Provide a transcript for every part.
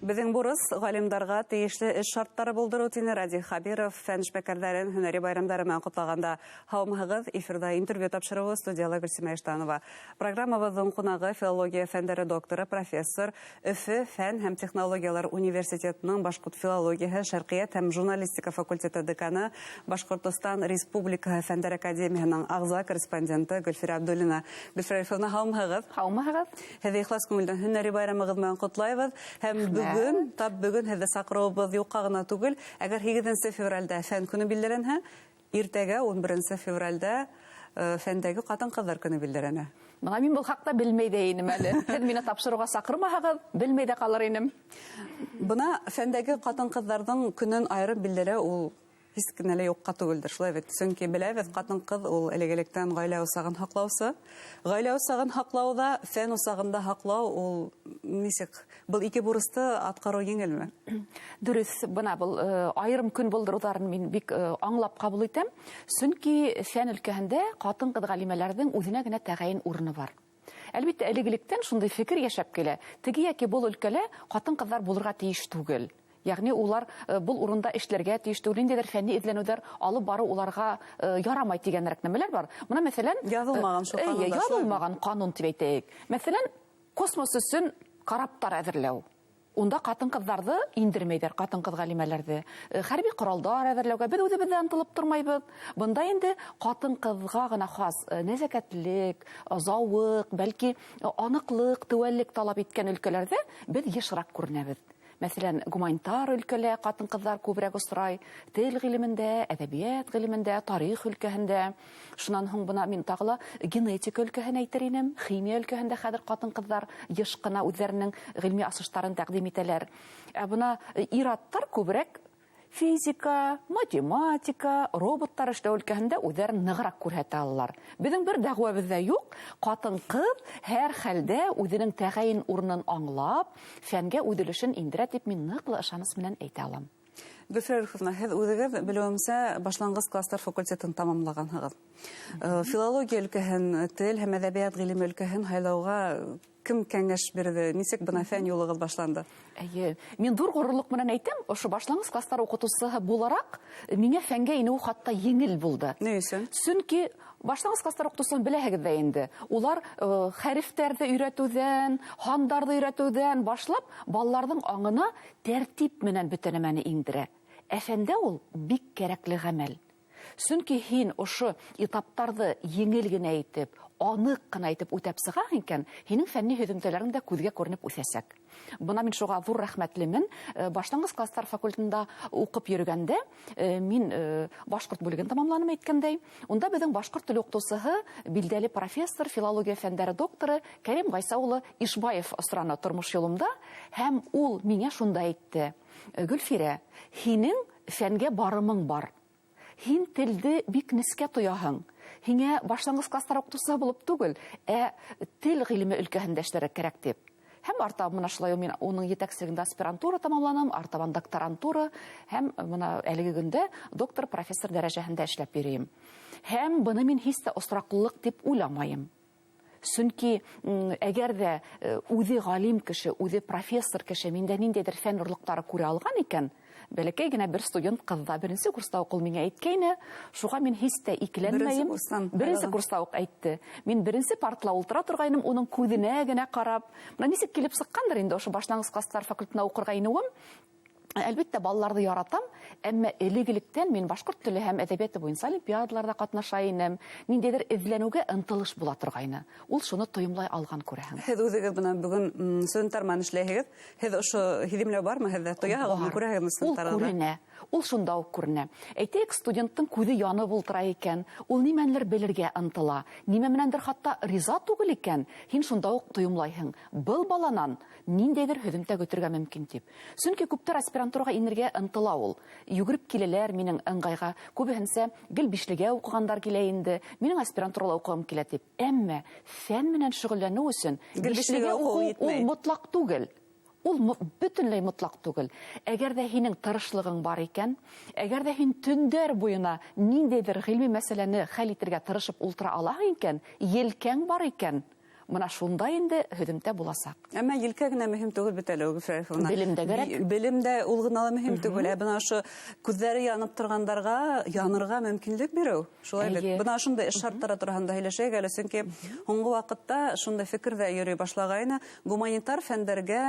Беҙҙең бурыс ғалимдарға тейешле эш шарттары булдырыу, тине Радий Хәбиров фән эшмәкәрҙәрен һөнәри байрамдары менән ҡотлағанда. Һаумыһығыҙ, эфирҙа интервью тапшырыуы, студияла Гөлсимә Иштанова. Программабыҙҙың ҡунағы филология фәндәре докторы, профессор, Өфө фән һәм технологиялар университетының башҡорт филологияһы, шәрҡиәт һәм журналистика факультеты деканы, Башҡортостан Республикаһы Фәндәр академияһының ағза корреспонденты Гөлфирә Абдуллина. Гөлфирә Рифовна, һаумыһығыҙ? Һаумыһығыҙ. Һеҙҙе ихлас күңелдән һөнәри байрамығыҙ менән ҡотлайбыҙ. Һәм бөгөн, тап бөгөн һеҙҙе саҡырыуыбыҙ юҡҡа ғына түгел. Әгәр 8 февралдә фән көнө билдәләнһә, иртәгә 11 февралдә фәндәге ҡатын-ҡыҙҙар көнө билдәләнә. Бына мин был хаҡта белмәй ҙә инем әле. Һеҙ мине тапшырыуға саҡырмаһағыҙ, белмәй ҙә ҡалыр инем. Бына фәндәге ҡатын-ҡыҙҙарҙың көнөн айырып билдәләү ул һис кенә лә юҡҡа түгелдер, шулай бит? Сөнки беләбеҙ, ҡатын-ҡыҙ ул элек-электән ғаилә усағын һаҡлаусы. Ғаилә усағын һаҡлау ҙа, фән усағында һаҡлау ул нисек? Был ике бурысты атҡарыу еңелме? Дөрөҫ, бына был айырым көн булдырыуҙарын мин бик аңлап ҡабул итәм. Сөнки фән өлкәһендә ҡатын-ҡыҙ ғалимәләрҙең үҙенә генә тәғәйен урыны бар. Әлбиттә, элек-электән шундай фекер йәшәп килә. Теге йәки был өлкәлә ҡатын-ҡыҙҙар булырға тейеш түгел. Йәғни улар был урында эшләргә тейеш түгел, ниндәйҙер фәнни эҙләнеүҙәр алып барыу уларға ярамай тигәнерәк нәмәләр бар. Бына, мәҫәлән, яҙылмаған шул ҡанун. Яҙылмаған ҡанун тип әйтәйек. Мәҫәлән, космос өсөн караптар әҙерләү. Унда ҡатын-ҡыҙҙарҙы индермәйҙәр, ҡатын-ҡыҙ ғалимәләрҙе. Хәрби ҡоралдар әҙерләүгә беҙ үҙебеҙ ҙә ынтылып тормайбыҙ. Бында инде ҡатын-ҡыҙға ғына хас нәзәкәтлек, зауыҡ, бәлки аныҡлыҡ, теүәллек талап иткән өлкәләрҙә беҙ йышыраҡ күренәбеҙ. Мәҫәлән, гуманитар өлкәлә ҡатын-ҡыҙҙар күберәк осрай, тел ғилемендә, әҙәбиәт ғилемендә, тарих өлкәһендә. Шунан һуң бына мин тағы ла генетика өлкәһен әйтер инем, химия өлкәһендә хәҙер ҡатын-ҡыҙҙар йыш ҡына үҙҙәренең ғилми асыштарын тәҡдим итәләр. Ә бына ир-аттар күберәк физика, математика, роботтар эшләү өлкәһендә үҙҙәрен нығыраҡ күрһәтә алалар. Беҙҙең бер дәғүәбеҙ ҙә юҡ, ҡатын-ҡыҙ һәр хәлдә үҙенең тәғәйен урынын аңлап, фәнгә үҙ өлөшөн индерә тип мин ныҡлы ышаныс менән әйтә алам. Гөлфирә Рифовна, һеҙ үҙегеҙ белеүемсә башланғыс кластар факультетын тамамлағанһығыҙ. Филология өлкәһен, тел һәм әҙәбиәт ғилеме өлкәһен һайлауға кем кәңәш бирҙе? Нисек бына фән юлығыҙ башланды? Эйе, мин ҙур ғорурлыҡ менән әйтәм, ошо башланғыс кластар уҡытыусыһы булараҡ, миңә фәнгә инеү хатта еңел булды. Ни өсөн? Сөнки башланғыс кластар уҡытыусыһын беләһегеҙ ҙә инде. Улар хәрефтәрҙе өйрәтеүҙән, һандарҙы өйрәтеүҙән башлап, балаларҙың аңына тәртип менән бөтә нәмәне иңдерә. Ә фәндә ул бик кәрәкле ғәмәл. Сөнки һин ошо этаптарҙы еңел генә итеп, аныҡ ҡына итеп үтәп сығаһың икән, һинең фәнни һөҙөмтәләрең дә күҙгә күренеп үҫәсәк. Бына мин шуға ҙур рәхмәтлемен. Башланғыс кластар факультетында уҡып йөрөгәндә, мин башҡорт бүлеген тамамланым әйткәндәй. Унда беҙҙең башҡорт теле уҡытыусыһы, билдәле профессор, филология фәндәре докторы Кәрим Ғайса улы Ишбаев осраны тормош юлымда, һәм ул миңә шунда әйтте: Гөлфирә, һинең фәнгә барымың бар. Һин телде бик нескә тояһың. Һиңә башланғыс кластар уҡытыусыһы булып түгел, ә тел ғилеме өлкәһендә эшләргә кәрәк тип. Һәм артабан бына шулай мин уның етәкселегендә аспирантура тамамланым, артабан докторантура һәм бына әлеге көндә доктор, профессор дәрәжәһендә эшләп йөрөйөм. Һәм быны мин һис тә осраҡлылыҡ тип уйламайым. Сөнки әгәр ҙә үҙе ғалим кеше, үҙе профессор кеше миндә ниндәйҙер фән орлоҡтары күрә алған икән, бәләкәй генә бер студент ҡыҙ ҙа беренсе курста уҡ ул миңә әйткәйне, шуға мин һис тә икеләнмәйем. Беренсе курста уҡ әйтте. Мин беренсе партала ултыра торғайным, уның күҙенә генә ҡарап. Бына нисек килеп сыҡҡандыр инде ошо башланғыс кластар факультетына уҡырға инеүем. Әлбиттә, балаларҙы яратам, әммә элек-электән мин башҡорт теле һәм әҙәбиәте буйынса олимпиадаларҙа ҡатнаша инем. Ниндәйҙер эҙләнеүгә ынтылыш була торғайны. Ул шуны тойомлай алған, күрәһең. Һеҙ үҙегеҙ бына бөгөн студенттар менән эшләйһегеҙ. Һеҙ ошо һиҙемләү бармы һеҙҙә? Тояһығыҙмы, күрәһегеҙме студенттарҙы? Ул күренә. Ул шунда уҡ күренә. Әйтәйек, студенттың күҙе янып ултыра икән, ул нимәнелер белергә ынтыла, нимә менәндер хатта риза түгел икән, һин шунда уҡ тойомлайһың. Был баланан ниндәйҙер һөҙөмтә көтөргә мөмкин тип. Сөнки күптәр аспирантураға инергә ынтыла ул. Йүгереп киләләр минең ыңғайға. Күбеһенсә гел бишлегә уҡығандар килә инде. Минең аспирантурала уҡығым килә тип. Әммә фән менән шөғөлләнеү өсөн гел бишлегә уҡыу ул мотлаҡ түгел. Ул бөтөнләй мотлаҡ түгел. Әгәр ҙә һинең тырышлығың бар икән, әгәр ҙә һин төндәр буйына ниндәйҙер ғилми мәсьәләне хәл итергә тырышып ултыра алаһың икән, елкәң бар икән, Бына шунда инде һөҙөмтә буласаҡ. Әммә елкә генә мөһим түгел бит әле, Гөлфирә Рәйфовна. Белем дә кәрәк. Белем дә ул ғына ла мөһим түгел. Ә бына ошо күҙҙәре янып торғандарға янырға мөмкинлек биреү. Шулай бит. Бына ошондай эш шарттары тураһында һөйләшәйек әле, сөнки һуңғы ваҡытта шундай фекер ҙә йөрөй башлағайны, гуманитар фәндәргә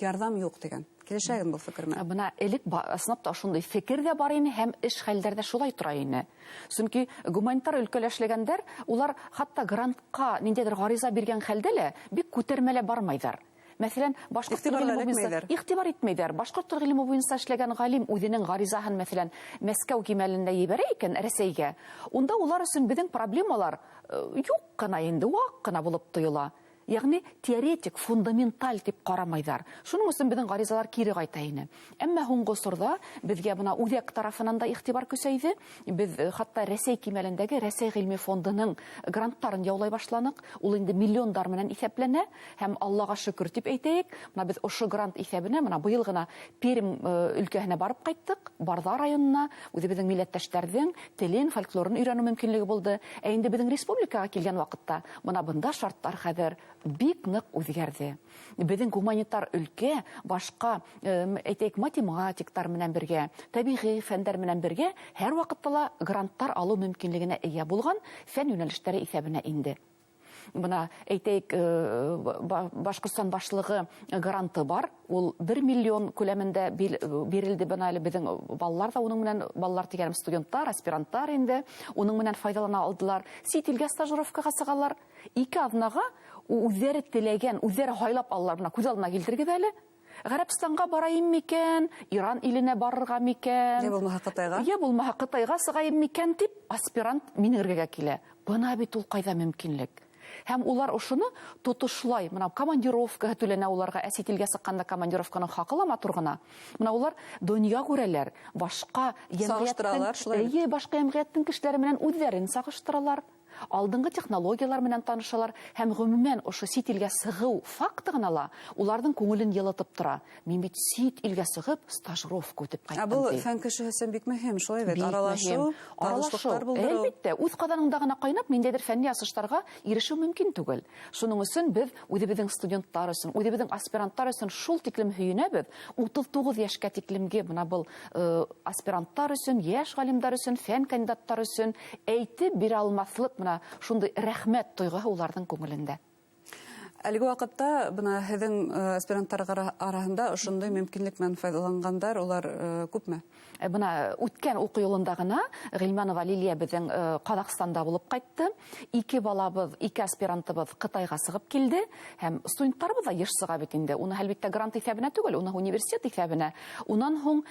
ярҙам юҡ тигән. Килешәһегеҙ был фекер менән? Бына элек ысынлап та ошондай фекер ҙә бар ине һәм эш хәлдәр ҙә шулай тора ине. Сөнки гуманитар өлкәлә эшләгәндәр, улар хатта грантҡа ниндәйҙер ғариза биргән хәлдә лә бик күтәрмәлә бармайҙар. Мәҫәлән, башҡорт тел ғилеме буйынса иғтибар итмәйҙәр. Башҡорт тел ғилеме буйынса эшләгән ғалим үҙенең ғаризаһын, мәҫәлән, Мәскәү кимәлендә ебәрә икән Рәсәйгә, унда улар өсөн беҙҙең проблемалар юҡ ҡына инде, ваҡ ҡына булып тойола. Йәғни теоретик, фундаменталь тип ҡарамайҙар. Шуның өсөн беҙҙең ғаризалар кире ҡайта ине. Әммә һуңғы осорҙа беҙгә бына үҙәк тарафынан да иғтибар көсәйҙе. Беҙ хатта Рәсәй кимәлендәге Рәсәй ғилми фондының гранттарын яулай башланыҡ. Ул инде миллиондар менән иҫәпләнә һәм Аллаға шөкөр тип әйтәйек. Бына беҙ ошо грант иҫәбенә бына быйыл ғына Пермь өлкәһенә барып ҡайттыҡ, Барҙа районына, үҙебеҙҙең милләттәштәрҙең телен, фольклорын өйрәнеү мөмкинлеге булды. Ә инде беҙҙең республикаға килгән ваҡытта бына бында шарттар хәҙер бик ныҡ үҙгәрҙе. Беҙҙең гуманитар өлкә башҡа, әйтәйек, математиктар менән бергә, тәбиғи фәндәр менән бергә һәр ваҡытта ла гранттар алыу мөмкинлегенә эйә булған фән йүнәлештәре иҫәбенә инде. Бына әйтәйек, Башҡортостан башлығы гранты бар, ул 1 миллион күләмендә бирелде. Бына әле беҙҙең балалар ҙа уның менән, балалар тигәнем студенттар, аспиранттар инде, уның менән файҙалана алдылар. Сит илгә стажировкаға сығалар. 2 аҙнаға үҙҙәре теләгән, үҙҙәре һайлап алалар. Бына күҙ алдына килтергеҙ әле. Ғәрәбстанға барайым микән, Иран иленә барырға микән? Йә булмаһа Ҡытайға. Йә булмаһа Ҡытайға сығайым микән тип аспирант минең эргәгә килә. Бына бит ул ҡайҙа мөмкинлек. Һәм улар ошоно тотошлай, бына командировка түләнә уларға, ә сит илгә сыҡҡанда командировканың хаҡы ла матур ғына. Бына улар донъя күрәләр, башҡа йәмғиәттең, Сағыштыралар, шулай бит. Эйе, башҡа йәмғиәттең кешеләре менән үҙҙәрен сағыштыралар, алдынғы технологиялар менән танышалар һәм ғөмүмән ошо сит илгә сығыу факты ғына ла уларҙың күңелен йылытып тора. Мин бит сит илгә сығып стажировка үтеп Ә был ҡайттым, ти. фән кешеһе өсөн бик мөһим, шулай бит? Бик Аралашыу, мөһим. танышлыҡтар Аралашыу. булдырыу. Әлбиттә, үҙ ҡаҙаныңда ғына ҡайнап ниндәйҙер фәнни асыштарға ирешеү мөмкин түгел. Шуның өсөн беҙ үҙебеҙҙең студенттар өсөн, үҙебеҙҙең аспиранттар өсөн шул тиклем һөйөнәбеҙ. 39 йәшкә тиклемге бына был аспиранттар өсөн, йәш ғалимдар өсөн, фән кандидаттары өсөн әйтеп бирә алмаҫлыҡ бына шундай рәхмәт тойғоһо уларҙың күңелендә. Әлеге ваҡытта бына һеҙҙең аспиранттар араһында ошондай мөмкинлек менән файҙаланғандар, улар күпме? Бына үткән уҡыу йылында ғына Ғилманова Лилиә беҙҙең Ҡаҙағстанда булып ҡайтты. 2 балабыҙ, 2 аспирантыбыҙ Ҡытайға сығып килде һәм студенттарыбыҙ ҙа йыш сыға бит инде. Уны әлбиттә грант иҫәбенә түгел, уны университет иҫәбенә. Унан һуң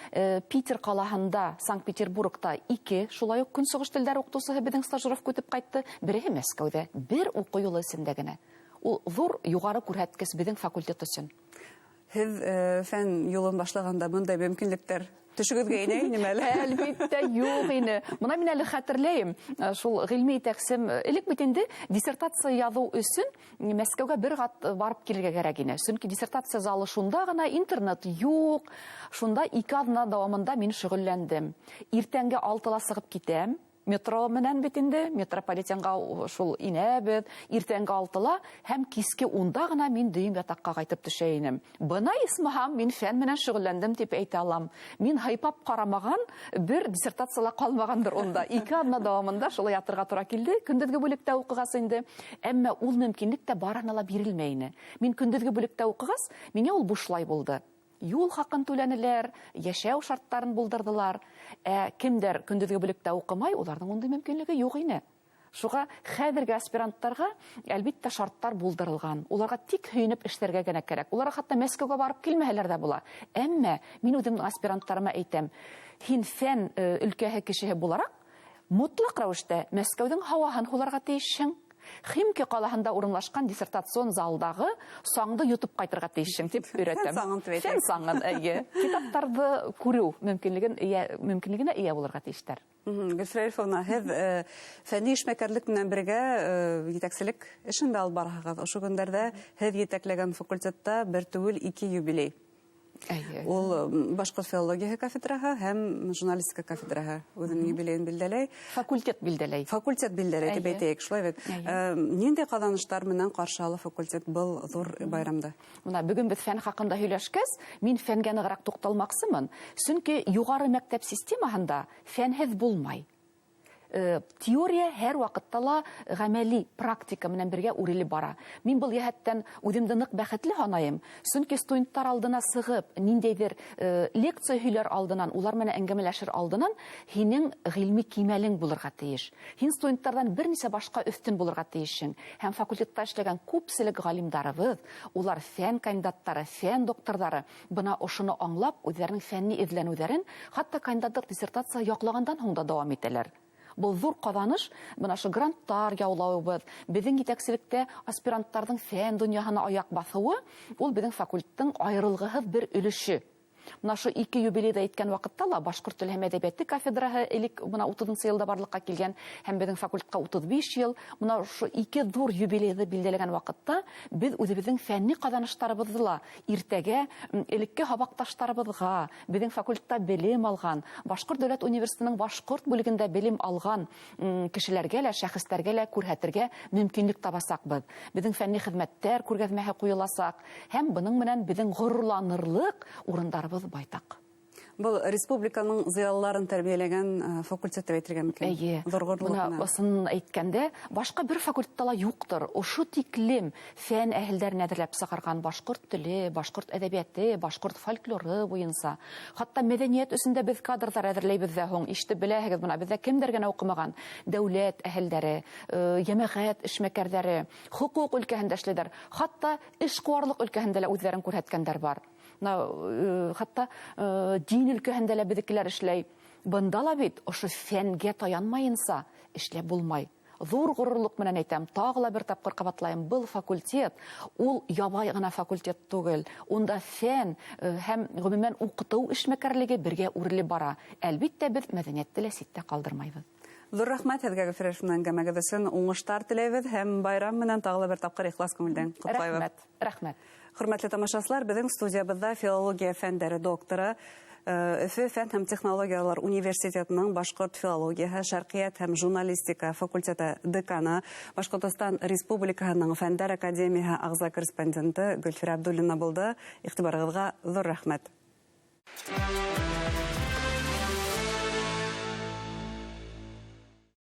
Питер ҡалаһында, Санкт-Петербургта 2 шулай уҡ көнсығыш телдәре уҡытыусыһы беҙҙең стажировка үтеп ҡайтты. Береһе Мәскәүҙә, бер уҡыу йылы эсендә генә. Ул ҙур юғары күрһәткес беҙҙең факультет өсөн. Һеҙ фән юлын башлағанда бындай мөмкинлектәр төшөгөҙгә инә инеме әле? Әлбиттә, юҡ ине. Бына мин әле хәтерләйем, шул ғилми етәксем, элек бит инде диссертация яҙыу өсөн Мәскәүгә бер ҡат барып килергә кәрәк ине. Сөнки диссертация залы шунда ғына, интернет юҡ. Шунда 2 аҙна дауамында мин шөғөлләндем. Иртәнге 6-ла сығып китәм. Метро менән бит инде, метрополитенға шул инәбеҙ, иртәнге 6-ла һәм киске 10-да ғына мин дөйөм ятаҡҡа ҡайтып төшә инем. Бына исмаһам, мин фән менән шөғөлләндем тип әйтә алам. Мин һыйпап ҡарамаған бер диссертация ла ҡалмағандыр унда. 2 аҙна дауамында шулай ятырға тура килде, көндөҙгө бүлектә уҡығас инде. Әммә ул мөмкинлек тә барыһына ла бирелмәй ине. Мин көндөҙгө бүлектә уҡығас, миңә ул бушлай булды. Юл хаҡын түләнеләр, йәшәү шарттарын булдырҙылар. Ә кемдәр көндөҙгө бүлектә уҡымай, уларҙың ундай мөмкинлеге юҡ ине. Шуға хәҙерге аспиранттарға әлбиттә шарттар булдырылған. Уларға тик һөйөнөп эшләргә генә кәрәк. Уларға хатта Мәскәүгә барып килмәһәләр ҙә була. Әммә мин үҙемдең аспиранттарыма әйтәм, һин фән өлкәһе кешеһе булараҡ мотлаҡ рәүештә Мәскәүҙең һауаһын һуларға тейешһең. Химки ҡалаһында урынлашҡан диссертацион залдағы саңды йотоп ҡайтырға тейешһең тип өйрәтәм. Фән саңын тип әйтәм. Фән саңын, эйе. Китаптарҙы күреү мөмкинлегенә эйә булырға тейештәр. Гөлфирә Рифовна, һеҙ фәнни эшмәкәрлек менән бергә етәкселек эшен дә алып бараһығыҙ. Ошо көндәрҙә һеҙ етәкләгән факультетта бер түгел 2 юбилей. Ул башҡорт филологияһы кафедраһы һәм журналистика кафедраһы үҙенең юбилейын билдәләй. Факультет билдәләй. Факультет билдәләй тип әйтәйек, шулай бит. Ниндәй ҡаҙаныштар менән ҡаршы ала факультет был ҙур байрамды? Бына бөгөн беҙ фән хаҡында һөйләшкәс, мин фәнгә нығыраҡ туҡталмаҡсымын. Сөнки юғары мәктәп системаһында фәнһеҙ булмай. Теория һәр ваҡытта ла ғәмәли практика менән бергә үрелеп бара. Мин был йәһәттән үҙемде ныҡ бәхетле һанайым, сөнки студенттар алдына сығып, ниндәйҙер лекция һөйләр алдынан, улар менән әңгәмәләшер алдынан һинең ғилми кимәлең булырға тейеш. Һин студенттарҙан бер нисә башҡа өҫтөн булырға тейешһең. Һәм факультетта эшләгән күпселек ғалимдарыбыҙ, улар фән кандидаттары, фән докторҙары, бына ошоно аңлап, үҙҙәренең фәнни эҙләнеүҙәрен хатта кандидатлыҡ диссертация яҡлағандан һуң да дауам итәләр. Был ҙур ҡаҙаныш, бына ошо гранттар яулауыбыҙ, беҙҙең етәкселектә аспиранттарҙың фән донъяһына аяҡ баҫыуы, ул беҙҙең факультеттың айырылғыһыҙ бер өлөшө. Бына ошо ике юбилейҙа әйткән ваҡытта ла башҡорт теле һәм әҙәбиәте кафедраһы элек бына 30-нсы йылда барлыҡҡа килгән һәм беҙҙең факультетҡа 35 йыл. Бына ошо ике ҙур юбилейҙы билдәләгән ваҡытта беҙ үҙебеҙҙең фәнни ҡаҙаныштарыбыҙҙы ла иртәгә элекке һабаҡташтарыбыҙға, беҙҙең факультетта белем алған, Башҡорт дәүләт университетының башҡорт бүлегендә белем алған кешеләргә лә, шәхестәргә лә күрһәтергә мөмкинлек табасаҡбыҙ. Беҙҙең фәнни хеҙмәттәр күргәҙмәһе ҡуйыласаҡ һәм бының менән беҙҙең ғорурланырлыҡ урындарыбыҙ байтаҡ. Был республиканың зыялыларын тәрбиәләгән факультет тип әйтергә мөмкин. Эйе. Ҙур ғорурлыҡ Бына менән. ысын әйткәндә, башҡа бер факультетта ла юҡтыр. Ошо тиклем фән әһелдәрен әҙерләп сығарған башҡорт теле, башҡорт әҙәбиәте, башҡорт фольклоры буйынса. Хатта мәҙәниәт өсөн дә беҙ кадрҙар әҙерләйбеҙ ҙә һуң. Ишетеп беләһегеҙ, бына беҙҙә кемдәр генә уҡымаған? Дәүләт әһелдәре, йәмәғәт эшмәкәрҙәре, хоҡуҡ өлкәһендә эшләйҙәр. Хатта эшҡыуарлыҡ өлкәһендә лә үҙҙәрен күрһәткәндәр бар. Бына, хатта дин өлкәһендә лә беҙҙекеләр эшләй. Бында ла бит ошо фәнгә таянмайынса эшләп булмай. Ҙур ғорурлыҡ менән әйтәм, тағы ла бер тапҡыр ҡабатлайым, был факультет ул ябай ғына факультет түгел. Унда фән һәм ғөмүмән уҡытыу эшмәкәрлеге бергә үрелеп бара. Әлбиттә, беҙ мәҙәниәтте лә ситтә ҡалдырмайбыҙ. Ҙур рәхмәт һеҙгә, Гөлфирә, шунан әңгәмәгеҙ өсөн. Уңыштар теләйбеҙ һәм байрам менән тағы ла бер тапҡыр ихлас күңелдән ҡотлайбыҙ. Рәхмәт, рәхмәт. Хөрмәтле тамашасылар, беҙҙең студиябыҙҙа филология фәндәре докторы, Өфө фән һәм технологиялар университетының башҡорт филологияһы, шәрҡиәт һәм журналистика факультеты деканы, Башҡортостан Республикаһының Фәндәр академияһы ағза корреспонденты Гөлфирә Абдуллина булды. Иғтибарығыҙға ҙур рәхмәт.